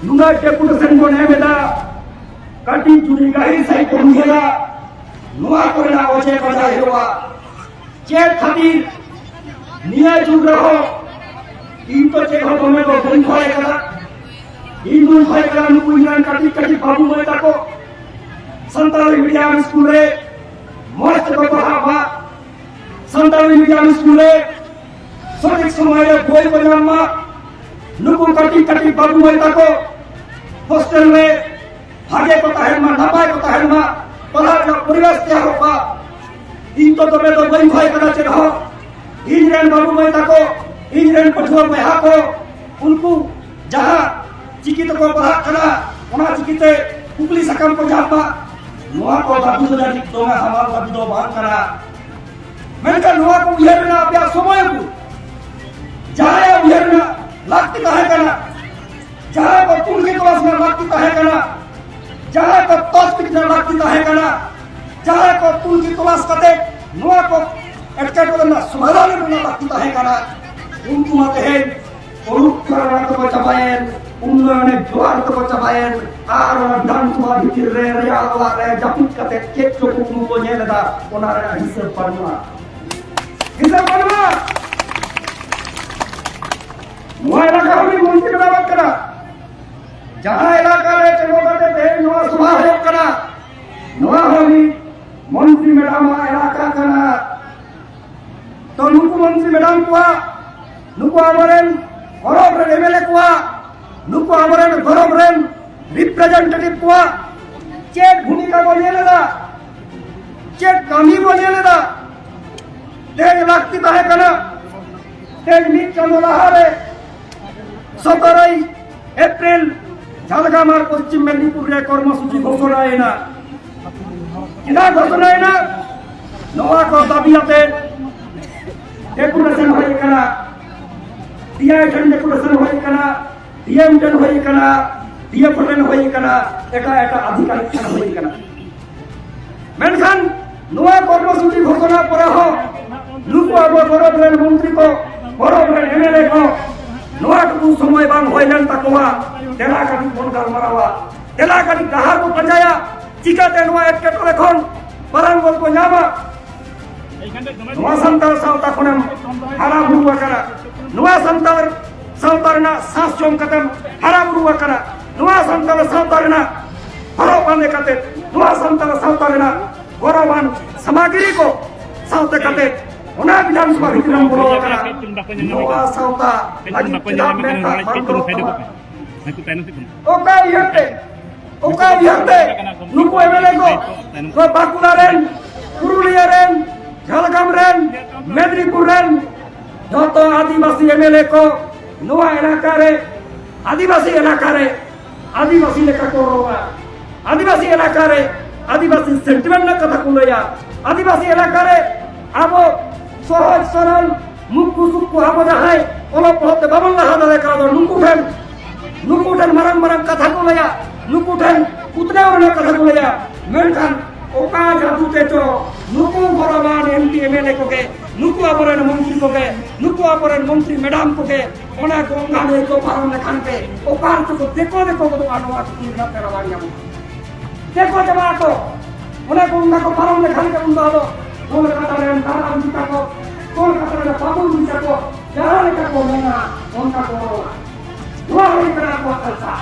ᱱᱩᱱᱟᱹᱜ ᱰᱮᱯᱩᱴᱮᱥᱚᱱ ᱵᱚᱱ ᱮᱢ ᱮᱫᱟ, ᱠᱟᱹᱴᱤᱡ ᱡᱩᱫᱤ ᱜᱟᱹᱦᱤᱨ ᱥᱟᱹᱦᱤᱡ ᱵᱚᱱ ᱩᱭᱦᱟᱹᱨᱟ, ᱱᱚᱣᱟ ᱠᱚᱨᱮᱱᱟᱜ ᱚᱡᱮ ᱯᱟᱸᱡᱟ ᱦᱩᱭᱩᱜᱼᱟ᱾ ᱪᱮᱫ ᱠᱷᱟᱹᱛᱤᱨ ᱱᱤᱭᱟᱹ ᱡᱩᱜᱽ ᱨᱮᱦᱚᱸ ᱤᱧ ᱫᱚ ᱪᱮᱫ ᱦᱚᱸ ᱫᱚᱢᱮ ᱫᱚ ᱵᱟᱹᱧ ᱠᱷᱚᱭ ᱠᱟᱫᱟ᱾ ᱤᱧ ᱫᱩᱧ ᱠᱷᱚᱭ ᱠᱟᱱᱟ ᱱᱩᱠᱩ ᱤᱧ ᱨᱮᱱ ᱠᱟᱹᱴᱤᱡ ᱠᱟᱹᱴᱤᱡ ᱵᱟᱹᱵᱩ ᱢᱟᱹᱭ ᱛᱟᱠᱚ ᱥᱟᱱᱛᱟᱲᱤ ᱢᱤᱰᱤᱭᱟᱢ ᱥᱠᱩᱞ ᱨᱮ ᱢᱚᱡᱽ ᱛᱮᱠᱚ ᱯᱟᱲᱦᱟᱜ ᱢᱟ, ᱥᱟᱱᱛᱟᱲᱤ ᱢᱤᱰᱤᱭᱟᱢ ᱥᱠᱩᱞ ᱨᱮ ᱥᱚᱴᱷᱤᱠ ᱥᱚᱢᱚᱭ ᱨᱮ ᱵᱳᱭ ᱠᱚ ᱧᱟᱢ ᱢᱟ᱾ ᱱᱩᱠᱩ ᱠᱟᱹᱴᱤᱡ ᱠᱟᱹᱴᱤᱡ ᱵᱟᱹᱵᱩ ᱢᱟᱹᱭ ᱛᱟᱠᱚ ᱦᱳᱥᱴᱮᱞ ᱨᱮ ᱵᱷᱟᱜᱮ ᱠᱚ ᱛᱟᱦᱮᱱ ᱢᱟ, ᱱᱟᱯᱟᱭ ᱠᱚ ᱛᱟᱦᱮᱱ ᱢᱟ, ᱯᱟᱲᱦᱟᱜ ᱨᱮᱱᱟᱜ ᱯᱚᱨᱤᱵᱮᱥ ᱛᱮᱭᱟᱨᱚᱜ ᱢᱟ᱾ ᱤᱧ ᱫᱚ ᱫᱚᱢᱮ ᱫᱚ ᱵᱟᱹᱧ ᱠᱷᱚᱭ ᱠᱟᱱᱟ ᱪᱮᱫ ᱦᱚᱸ᱾ ᱤᱧ ᱨᱮᱱ ᱵᱟᱹᱵᱩ ᱢᱟᱹᱭ ᱛᱟᱠᱚ, ᱤᱧ ᱨᱮᱱ ᱯᱟᱹᱴᱷᱩᱣᱟᱹ ᱵᱚᱭᱦᱟ ᱠᱚ, ᱩᱱᱠᱩ ᱡᱟᱦᱟᱸ ᱪᱤᱠᱤ ᱛᱮᱠᱚ ᱯᱟᱲᱦᱟᱜ ᱠᱟᱱᱟ, ᱚᱱᱟ ᱪᱤᱠᱤ ᱛᱮ ᱠᱩᱠᱞᱤ ᱥᱟᱠᱟᱢ ᱠᱚ ᱧᱟᱢ ᱢᱟ᱾ ᱱᱚᱣᱟ ᱠᱚ ᱫᱟᱹᱵᱤ ᱫᱚ ᱡᱟᱹᱱᱤᱡ ᱫᱚᱢᱮ ᱦᱟᱢᱟᱞ ᱫᱟᱹᱵᱤ ᱫᱚ ᱵᱟᱝ ᱠᱟᱱᱟ᱾ ᱢᱮᱱᱠᱷᱟᱱ ᱱᱚᱣᱟ ᱠᱚ ᱩᱭᱦᱟᱹᱨ ᱨᱮᱱᱟᱜ ᱟᱯᱮᱭᱟᱜ ᱥᱚᱢᱚᱭ ᱟᱹᱜᱩ, ᱡᱟᱦᱟᱸᱭᱟᱜ ᱩᱭᱦᱟᱹᱨ ᱨᱮᱱᱟᱜ ᱞᱟᱹᱠᱛᱤ ᱛᱟᱦᱮᱸ ᱠᱟᱱᱟ, ᱡᱟᱦᱟᱸᱭ ᱠᱚ ᱛᱩᱱᱠᱷᱤ ᱛᱚᱞᱟᱥ ᱨᱮᱱᱟᱜ ᱞᱟᱹᱠᱛᱤ ᱛᱟᱦᱮᱸ ᱠᱟᱱᱟ, ᱡᱟᱦᱟᱸᱭ ᱠᱚ ᱛᱚᱡᱽ ᱵᱤᱪ ᱨᱮᱱᱟᱜ ᱞᱟᱹᱠᱛᱤ ᱛᱟᱦᱮᱸ ᱠᱟᱱᱟ, ᱡᱟᱦᱟᱸᱭ ᱠᱚ ᱛᱩᱱᱠᱷᱤ ᱛᱚᱞᱟᱥ ᱠᱟᱛᱮ ᱱᱚᱣᱟ ᱠᱚ ᱮᱴᱠᱮᱴᱚᱬᱮ ᱨᱮᱱᱟᱜ ᱥᱚᱢᱟᱫᱷᱟᱱ ᱨᱮᱱᱟᱜ ᱞᱟᱹᱠᱛᱤ ᱛᱟᱦᱮᱸ ᱠᱟᱱᱟ, ᱩᱱᱠᱩ ᱢᱟ ᱛᱮᱦᱮᱧ ᱯᱚᱨᱚᱵᱽ ᱠᱚᱨᱟᱣ ᱛᱮᱠᱚ ᱪᱟᱵᱟᱭᱮᱱ, ᱩᱱᱱᱚᱭᱚᱱᱮ ᱡᱚᱦᱟᱨ ᱛᱮᱠᱚ ᱪᱟᱵᱟᱭᱮᱱ, ᱟᱨ ᱚᱱᱟ ᱵᱤᱫᱷᱟᱱ ᱥᱚᱵᱷᱟ ᱵᱷᱤᱛᱤᱨ ᱨᱮ ᱨᱮᱭᱟᱲ ᱚᱲᱟᱜ ᱨᱮ ᱡᱟᱹᱯᱤᱫ ᱠᱟᱛᱮ ᱪᱮᱫ ᱪᱚ ᱠᱩᱠᱢᱩ ᱠᱚ ᱧᱮᱞ ᱮᱫᱟ, ᱚᱱᱟ ᱨᱮᱱᱟᱜ ᱦᱤᱥᱟᱹᱵ ᱵᱟᱹᱱᱩᱜᱼᱟ᱾ ᱦᱤᱥᱟᱹᱵ ᱵᱟᱹᱱᱩᱜᱼᱟ᱾ ᱱᱚᱣᱟ ᱮᱞᱟᱠᱟ ᱦᱚᱸ ᱢᱤᱫ ᱢᱚᱱᱛᱨᱤ ᱵᱮᱱᱟᱣ ᱠᱟᱱᱟ᱾ ᱡᱟᱦᱟᱸ ᱮᱞᱟᱠᱟ ᱨᱮ ᱪᱮᱸᱜᱷᱟᱣ ᱠᱟᱛᱮ ᱛᱮᱦᱮᱧ ᱱᱚᱣᱟ ᱥᱚᱵᱷᱟ ᱦᱩᱭᱩᱜ ᱠᱟᱱᱟ, ᱱᱚᱣᱟ ᱦᱚᱸ ᱢᱤᱫ ᱢᱚᱱᱛᱨᱤ ᱢᱮᱰᱟᱢᱟᱜ ᱮᱞᱟᱠᱟ ᱠᱟᱱᱟ᱾ ᱛᱚ ᱱᱩᱠᱩ ᱢᱚᱱᱛᱨᱤ ᱢᱮᱰᱟᱢ ᱠᱚᱣᱟᱜ, ᱱᱩᱠᱩ ᱟᱵᱚᱨᱮᱱ ᱜᱚᱨᱚᱵ ᱨᱮᱱ ᱮᱢᱮᱞᱮ ᱠᱚᱣᱟᱜ, ᱱᱩᱠᱩ ᱟᱵᱚᱨᱮᱱ ᱜᱚᱨᱚᱵ ᱨᱮᱱ ᱨᱤᱯᱨᱮᱡᱮᱱᱴᱮᱴᱤᱵᱷ ᱠᱚᱣᱟᱜ ᱪᱮᱫ ᱵᱷᱩᱢᱤᱠᱟ ᱠᱚ ᱧᱮᱞ ᱮᱫᱟ, ᱪᱮᱫ ᱠᱟᱹᱢᱤ ᱵᱚ ᱧᱮᱞ ᱮᱫᱟ? ᱛᱮᱦᱮᱧ ᱞᱟᱹᱠᱛᱤ ᱛᱟᱦᱮᱸ ᱠᱟᱱᱟ, ᱛᱮᱦᱮᱧ ᱢᱤᱫ ᱪᱟᱸᱫᱚ ᱞᱟᱦᱟᱨᱮ ᱥᱚᱛᱨᱚᱭ ᱮᱯᱨᱤᱞ ᱡᱷᱟᱲᱜᱨᱟᱢ ᱟᱨ ᱯᱚᱥᱪᱤᱢ ᱢᱮᱫᱽᱱᱤᱯᱩᱨ ᱨᱮ ᱠᱚᱨᱢᱚᱥᱩᱪᱤ ᱜᱷᱳᱥᱚᱱᱟᱭᱮᱱᱟ᱾ ᱪᱮᱫᱟᱜ ᱜᱷᱳᱥᱚᱱᱟᱭᱮᱱᱟ? ᱱᱚᱣᱟ ᱠᱚ ᱫᱟᱹᱵᱤ ᱟᱛᱮ ᱰᱮᱯᱩᱴᱮᱥᱚᱱ ᱦᱩᱭ ᱠᱟᱱᱟ, ᱰᱤᱟᱭ ᱴᱷᱮᱱ ᱰᱮᱯᱩᱴᱮᱥᱚᱱ ᱦᱩᱭ ᱠᱟᱱᱟ, ᱰᱤᱮᱢ ᱴᱷᱮᱱ ᱦᱩᱭ ᱠᱟᱱᱟ, ᱰᱤᱮᱯᱷᱳ ᱴᱷᱮᱱ ᱦᱩᱭ ᱠᱟᱱᱟ, ᱮᱴᱟᱜ ᱮᱴᱟᱜ ᱟᱫᱷᱤᱠᱟᱨᱤᱠ ᱴᱷᱮᱱ ᱦᱩᱭ ᱠᱟᱱᱟ᱾ ᱢᱮᱱᱠᱷᱟᱱ ᱱᱚᱣᱟ ᱠᱚᱨᱢᱚᱥᱩᱪᱤ ᱜᱷᱳᱥᱚᱱᱟ ᱯᱚᱨᱮ ᱦᱚᱸ ᱱᱩᱠᱩ ᱟᱵᱚ ᱜᱚᱨᱚᱵ ᱨᱮᱱ ᱢᱚᱱᱛᱨᱤ ᱠᱚ, ᱜᱚᱨᱚᱵ ᱨᱮᱱ ᱮᱢᱮᱞᱮ ᱠᱚ ᱱᱚᱣᱟ ᱴᱩᱠᱩ ᱥᱚᱢᱚᱭ ᱵᱟᱝ ᱦᱩᱭ ᱞᱮᱱ ᱛᱟᱠᱚᱣᱟ ᱫᱮᱞᱟ ᱠᱟᱹᱴᱤᱡ ᱵᱚᱱ ᱜᱟᱞᱢᱟᱨᱟᱣᱟ, ᱫᱮᱞᱟ ᱠᱟᱹᱴᱤᱡ ᱰᱟᱦᱟᱨ ᱵᱚᱱ ᱯᱟᱸᱡᱟᱭᱟ, ᱪᱤᱠᱟᱹᱛᱮ ᱱᱚᱣᱟ ᱮᱴᱠᱮᱴᱚᱬᱮ ᱠᱷᱚᱱ ᱯᱟᱨᱟᱝᱜᱚᱛ ᱵᱚᱱ ᱧᱟᱢᱟ᱾ ᱱᱚᱣᱟ ᱥᱟᱱᱛᱟᱲ ᱥᱟᱶᱛᱟ ᱠᱷᱚᱱᱮᱢ ᱦᱟᱨᱟ ᱵᱩᱨᱩ ᱟᱠᱟᱱᱟ, ᱱᱚᱣᱟ ᱥᱟᱱᱛᱟᱲ ᱥᱟᱶᱛᱟ ᱨᱮᱱᱟᱜ ᱥᱟᱥ ᱡᱚᱢ ᱠᱟᱛᱮᱢ ᱦᱟᱨᱟ ᱵᱩᱨᱩ ᱟᱠᱟᱱᱟ, ᱱᱚᱣᱟ ᱥᱟᱱᱛᱟᱲ ᱥᱟᱶᱛᱟ ᱨᱮᱱᱟᱜ ᱦᱚᱨᱚᱜ ᱵᱟᱸᱫᱮ ᱠᱟᱛᱮ, ᱱᱚᱣᱟ ᱥᱟᱱᱛᱟᱲ ᱥᱟᱶᱛᱟ ᱨᱮᱱᱟᱜ ᱜᱚᱨᱚᱵᱟᱱ ᱥᱟᱢᱟᱜᱨᱤ ᱠᱚ ᱥᱟᱶᱛᱮ ᱠᱟᱛᱮ ᱚᱱᱟ ᱵᱤᱫᱷᱟᱱ ᱥᱚᱵᱷᱟ ᱵᱷᱤᱛᱨᱤ ᱨᱮᱢ ᱵᱚᱞᱚ ᱟᱠᱟᱱᱟ᱾ ᱱᱚᱣᱟ ᱥᱟᱶᱛᱟ ᱞᱟᱹᱜᱤᱫ ᱪᱮᱫᱟᱜ ᱢᱮᱫ ᱫᱟᱜ ᱵᱟᱝ ᱡᱚᱨᱚᱜ ᱛᱟᱢᱟ? ᱚᱠᱟ ᱩᱭᱦᱟᱹᱨ ᱛᱮ, ᱚᱠᱟ ᱩᱭᱦᱟᱹᱨ ᱛᱮ ᱱᱩᱠᱩ ᱮᱢᱮᱞᱮ ᱠᱚ, ᱱᱚᱣᱟ ᱵᱟᱸᱠᱩᱲᱟ ᱨᱮᱱ, ᱯᱩᱨᱩᱞᱤᱭᱟᱹ ᱨᱮᱱ, ᱡᱷᱟᱲᱜᱨᱟᱢ ᱨᱮᱱ, ᱢᱮᱫᱽᱱᱤᱯᱩᱨ ᱨᱮᱱ ᱡᱷᱚᱛᱚ ᱟᱹᱫᱤᱵᱟᱹᱥᱤ ᱮᱢᱮᱞᱮ ᱠᱚ ᱱᱚᱣᱟ ᱮᱞᱟᱠᱟ ᱨᱮ, ᱟᱹᱫᱤᱵᱟᱹᱥᱤ ᱮᱞᱟᱠᱟ ᱨᱮ ᱟᱹᱫᱤᱵᱟᱹᱥᱤ ᱞᱮᱠᱟ ᱠᱚ ᱨᱚᱲᱟ, ᱟᱹᱫᱤᱵᱟᱹᱥᱤ ᱮᱞᱟᱠᱟ ᱨᱮ ᱟᱹᱫᱤᱵᱟᱹᱥᱤ ᱥᱮᱱᱴᱤᱢᱮᱱᱴ ᱨᱮᱱᱟᱜ ᱠᱟᱛᱷᱟ ᱠᱚ ᱞᱟᱹᱭᱟ, ᱟᱹᱫᱤᱵᱟᱹᱥᱤ ᱮᱞᱟᱠᱟ ᱨᱮ ᱟᱵᱚ ᱥᱚᱦᱚᱡ ᱥᱚᱨᱚᱞ ᱢᱩᱠᱠᱩ ᱥᱩᱠᱠᱩ ᱟᱵᱚ ᱡᱟᱦᱟᱸᱭ ᱚᱞᱚᱜ ᱯᱟᱲᱦᱟᱜ ᱛᱮ ᱵᱟᱵᱚᱱ ᱞᱟᱦᱟ ᱫᱟᱲᱮ ᱠᱟᱣᱫᱟ, ᱱᱩᱠᱩ ᱴᱷᱮᱱ, ᱱᱩᱠᱩ ᱴᱷᱮᱱ ᱢᱟᱨᱟᱝ ᱢᱟᱨᱟᱝ ᱠᱟᱛᱷᱟ ᱠᱚ ᱞᱟᱹᱭᱟ, ᱱᱩᱠᱩ ᱴᱷᱮᱱ ᱩᱛᱱᱟᱹᱣ ᱨᱮᱱᱟᱜ ᱠᱟᱛᱷᱟ ᱠᱚ ᱞᱟᱹᱭᱟ, ᱢᱮᱱᱠᱷᱟᱱ ᱚᱠᱟ ᱡᱟᱹᱫᱩ ᱛᱮ ᱪᱚ ᱱᱩᱠᱩ ᱜᱚᱨᱚᱵᱟᱱ M P M L A ᱠᱚᱜᱮ, ᱱᱩᱠᱩ ᱟᱵᱚᱨᱮᱱ ᱢᱚᱱᱛᱨᱤ ᱠᱚᱜᱮ, ᱱᱩᱠᱩ ᱟᱵᱚᱨᱮᱱ ᱢᱚᱱᱛᱨᱤ ᱢᱮᱰᱟᱢ ᱠᱚᱜᱮ ᱚᱱᱟ ᱜᱚᱝᱜᱟ ᱱᱟᱹᱭ ᱠᱚ ᱯᱟᱨᱚᱢ ᱞᱮᱠᱷᱟᱱ ᱜᱮ ᱚᱠᱟ ᱨᱮᱪᱚ ᱠᱚ ᱫᱮᱠᱚ ᱫᱮᱠᱚ ᱜᱚᱫᱚᱜᱼᱟ, ᱱᱚᱣᱟ ᱴᱩᱠᱩ ᱨᱮᱱᱟᱜ ᱛᱮᱞᱟ ᱵᱟᱝ ᱧᱟᱢᱚᱜᱼᱟ᱾ ᱪᱮᱫ ᱠᱚ ᱪᱟᱵᱟᱜ ᱟᱠᱚ? ᱚᱱᱟ ᱠᱚ, ᱚᱱᱟ ᱠᱚ ᱯᱟᱨᱚᱢ ᱞᱮᱠᱷᱟᱱ ᱜᱮ ᱩᱱᱫᱚ ᱟᱫᱚ ᱠᱳᱞᱠᱟᱛᱟ ᱨᱮᱱ ᱫᱟᱫᱟ ᱵᱩᱰᱷᱤ ᱛᱟᱠᱚ, ᱠᱳᱞᱠᱟᱛᱟ ᱨᱮᱱ ᱵᱟᱹᱵᱩ ᱵᱩᱰᱷᱤ ᱛᱟᱠᱚ ᱡᱟᱦᱟᱸ ᱞᱮᱠᱟ ᱠᱚ ᱢᱮᱱᱟ, ᱚᱱᱠᱟ ᱠᱚ ᱨᱚᱲᱟ᱾ ᱱᱚᱣᱟ ᱦᱩᱭ ᱠᱟᱱᱟ ᱟᱠᱚᱣᱟᱜ ᱠᱟᱞᱪᱟᱨ,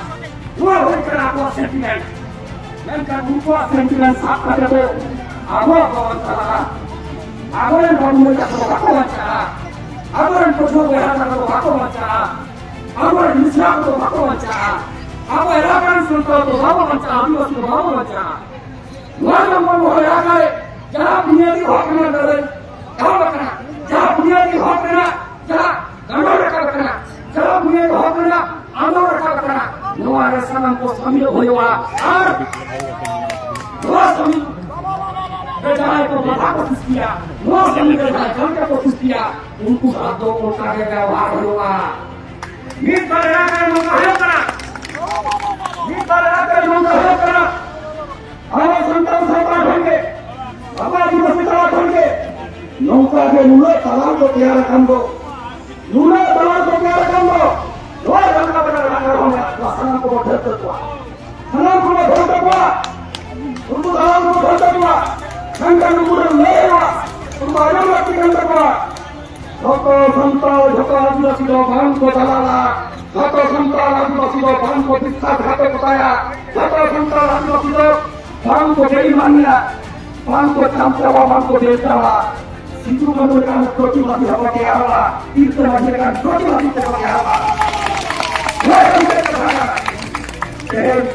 ᱱᱚᱣᱟ ᱦᱩᱭ ᱠᱟᱱᱟ ᱟᱠᱚᱣᱟᱜ ᱥᱮᱱᱴᱤᱢᱮᱱᱴ᱾ ᱢᱮᱱᱠᱷᱟᱱ ᱩᱱᱠᱩᱣᱟᱜ ᱥᱮᱱᱴᱤᱢᱮᱱᱴ ᱥᱟᱵ ᱠᱟᱛᱮ ᱫᱚ ᱟᱵᱚᱣᱟᱜ ᱵᱟᱵᱚᱱ ᱪᱟᱞᱟᱜᱼᱟ᱾ ᱟᱵᱚᱨᱮᱱ ᱵᱟᱹᱵᱩ ᱢᱟᱹᱭ ᱛᱟᱠᱚ ᱫᱚ ᱵᱟᱠᱚ ᱵᱟᱧᱪᱟᱜᱼᱟ᱾ ᱟᱵᱚᱨᱮᱱ ᱯᱟᱹᱴᱷᱩᱣᱟᱹ ᱵᱚᱭᱦᱟ ᱛᱟᱠᱚ ᱫᱚ ᱵᱟᱠᱚ ᱵᱟᱧᱪᱟᱜᱼᱟ᱾ ᱟᱵᱚᱨᱮᱱ ᱢᱤᱥᱨᱟ ᱠᱚᱫᱚ ᱵᱟᱠᱚ ᱵᱟᱧᱪᱟᱜᱼᱟ᱾ ᱟᱵᱚ ᱮᱞᱟᱠᱟ ᱨᱮᱱ ᱥᱟᱱᱛᱟᱲ ᱫᱚ ᱵᱟᱵᱚ ᱵᱟᱧᱪᱟᱜᱼᱟ, ᱟᱹᱫᱤᱵᱟᱹᱥᱤ ᱫᱚ ᱵᱟᱵᱚ ᱵᱟᱧᱪᱟᱜᱼᱟ᱾ ᱱᱚᱣᱟ ᱫᱚ ᱢᱚᱱ ᱦᱚᱭ ᱟᱠᱟᱫ ᱡᱟᱦᱟᱸ ᱵᱩᱱᱤᱭᱟᱹᱫᱤ ᱦᱚᱠ ᱨᱮᱱᱟᱜ ᱞᱟᱹᱲᱦᱟᱹᱭ ᱮᱦᱚᱵ ᱟᱠᱟᱱᱟ, ᱡᱟᱦᱟᱸ ᱵᱩᱱᱤᱭᱟᱹᱫᱤ ᱦᱚᱠ ᱨᱮᱱᱟᱜ ᱡᱟᱦᱟᱸ ᱜᱟᱸᱰᱳ ᱨᱟᱠᱟᱵ ᱟᱠᱟᱱᱟ, ᱡᱟᱦᱟᱸ ᱵᱩᱱᱤᱭᱟᱹᱫᱤ ᱦᱚᱠ ᱨᱮᱱᱟᱜ ᱟᱸᱫᱳᱲ ᱨᱟᱠᱟᱵ ᱟᱠᱟᱱᱟ, ᱱᱚᱣᱟ ᱨᱮ ᱥᱟᱱᱟᱢ ᱠᱚ ᱥᱟᱹᱢᱤᱞᱚᱜ ᱦᱩᱭᱩᱜᱼᱟ᱾ ᱟᱨ ᱱᱚᱣᱟ ᱥᱟᱹᱢᱤᱞ ᱨᱮ ᱡᱟᱦᱟᱸᱭ ᱠᱚ ᱵᱟᱫᱷᱟ ᱠᱚ ᱥᱨᱤᱥᱴᱤᱭᱟ, ᱱᱚᱣᱟ ᱥᱟᱹᱢᱤᱞ ᱨᱮ ᱡᱟᱦᱟᱸᱭ ᱡᱟᱸᱜᱟ ᱠᱚ ᱥᱨᱤᱥᱴᱤᱭᱟ, ᱩᱱᱠᱩ ᱥᱟᱞᱟᱜ ᱫᱚ ᱚᱱᱠᱟ ᱜᱮ ᱵᱮᱣᱦᱟᱨ ᱦᱩᱭᱩᱜᱼᱟ᱾ ᱢᱤᱫ ᱵᱟᱨ ᱮᱞᱟᱠᱟ ᱨᱮ ᱱᱚᱝᱠᱟ ᱦᱩᱭᱩᱜ ᱠᱟᱱᱟ, ᱢᱤᱫ ᱵᱟᱨ ᱮᱞᱟᱠᱟ ᱨᱮ ᱱᱚᱝᱠᱟ ᱦᱩᱭᱩᱜ ᱠᱟᱱᱟ᱾ ᱟᱵᱚ ᱥᱟᱱᱛᱟᱲ ᱥᱟᱶᱛᱟ ᱠᱷᱚᱱ ᱜᱮ, ᱟᱵᱚ ᱟᱹᱫᱤᱵᱟᱹᱥᱤ ᱛᱟᱞᱟ ᱠᱷᱚᱱ ᱜᱮ ᱱᱚᱝᱠᱟ ᱜᱮ ᱱᱩᱱᱟᱹᱜ ᱫᱟᱞᱟᱞ ᱠᱚ ᱛᱮᱭᱟᱨ ᱟᱠᱟᱱ ᱫᱚ, ᱱᱩᱱᱟᱹᱜ ᱫᱟᱞᱟᱞ ᱠᱚ ᱛᱮᱭᱟᱨ ᱟᱠᱟᱱ ᱫᱚ, ᱱᱚᱣᱟ ᱨᱟᱠᱟᱵ ᱨᱮᱱᱟᱜ ᱨᱟᱠᱟᱵ ᱦᱚᱸ ᱢᱮᱱᱟᱜ ᱠᱚᱣᱟ, ᱥᱟᱱᱟᱢ ᱠᱚᱵᱚ ᱴᱷᱟᱹᱣᱠᱟᱹ ᱠᱚᱣᱟ, ᱥᱟᱱᱟᱢ ᱠᱚᱵᱚ ᱴᱷᱟᱹᱣᱠᱟᱹ ᱠᱚᱣᱟ᱾ ᱩᱱᱠᱩ ᱫᱟᱞᱟᱞ ᱠᱚᱵᱚ ᱴᱷᱟᱹᱣᱠᱟᱹ ᱠᱚᱣᱟ, ᱢᱮᱱᱠᱷᱟᱱ ᱱᱩᱠᱩ ᱨᱮᱱ ᱞᱟᱹᱭ ᱦᱩᱭᱩᱜᱼᱟ, ᱟᱸᱡᱚᱢ ᱞᱟᱹᱠᱛᱤ ᱠᱟᱱ ᱛᱟᱠᱚᱣᱟ᱾ ᱡᱷᱚᱛᱚ ᱥᱟᱱᱛᱟᱲ, ᱡᱷᱚᱛᱚ ᱟᱹᱫᱤᱵᱟᱹᱥᱤ ᱫᱚ ᱵᱟᱝ ᱠᱚ ᱫᱟᱞᱟᱞᱟ᱾ ᱡᱷᱚᱛᱚ ᱥᱟᱱᱛᱟᱲ ᱟᱹᱫᱤᱵᱟᱹᱥᱤ ᱫᱚ ᱵᱟᱝ ᱠᱚ ᱵᱤᱥᱥᱟᱥᱜᱷᱟᱛᱚᱠᱚᱛᱟᱭᱟ᱾ ᱡᱷᱚᱛᱚ ᱥᱟᱱᱛᱟᱲ ᱟᱹᱫᱤᱵᱟᱹᱥᱤ ᱫᱚ ᱵᱟᱝ ᱠᱚ ᱵᱮᱭᱤᱢᱟᱱᱤᱭᱟ, ᱵᱟᱝ ᱠᱚ ᱪᱟᱢᱪᱟᱣᱟ, ᱵᱟᱝ ᱠᱚ ᱵᱮᱵᱥᱟᱣᱟ᱾ ᱥᱤᱫᱩ ᱠᱟᱹᱱᱦᱩ ᱞᱮᱠᱟᱱ ᱯᱨᱚᱛᱤᱵᱟᱫᱤ ᱦᱚᱸᱠᱚ ᱛᱮᱭᱟᱨᱚᱜᱼᱟ, ᱛᱤᱞᱠᱟᱹ ᱢᱟᱹᱡᱷᱤ ᱞᱮᱠᱟᱱ ᱯᱨᱚᱛᱤᱵᱟᱫᱤ ᱠᱚᱠᱚ ᱛᱮᱭᱟᱨᱚᱜᱼᱟ᱾ ᱱᱚᱣᱟ ᱠᱟᱱ ᱛᱟᱭᱟ ᱠᱟᱛᱷᱟ ᱠᱟᱱᱟ᱾ ᱛᱮᱦᱮᱧ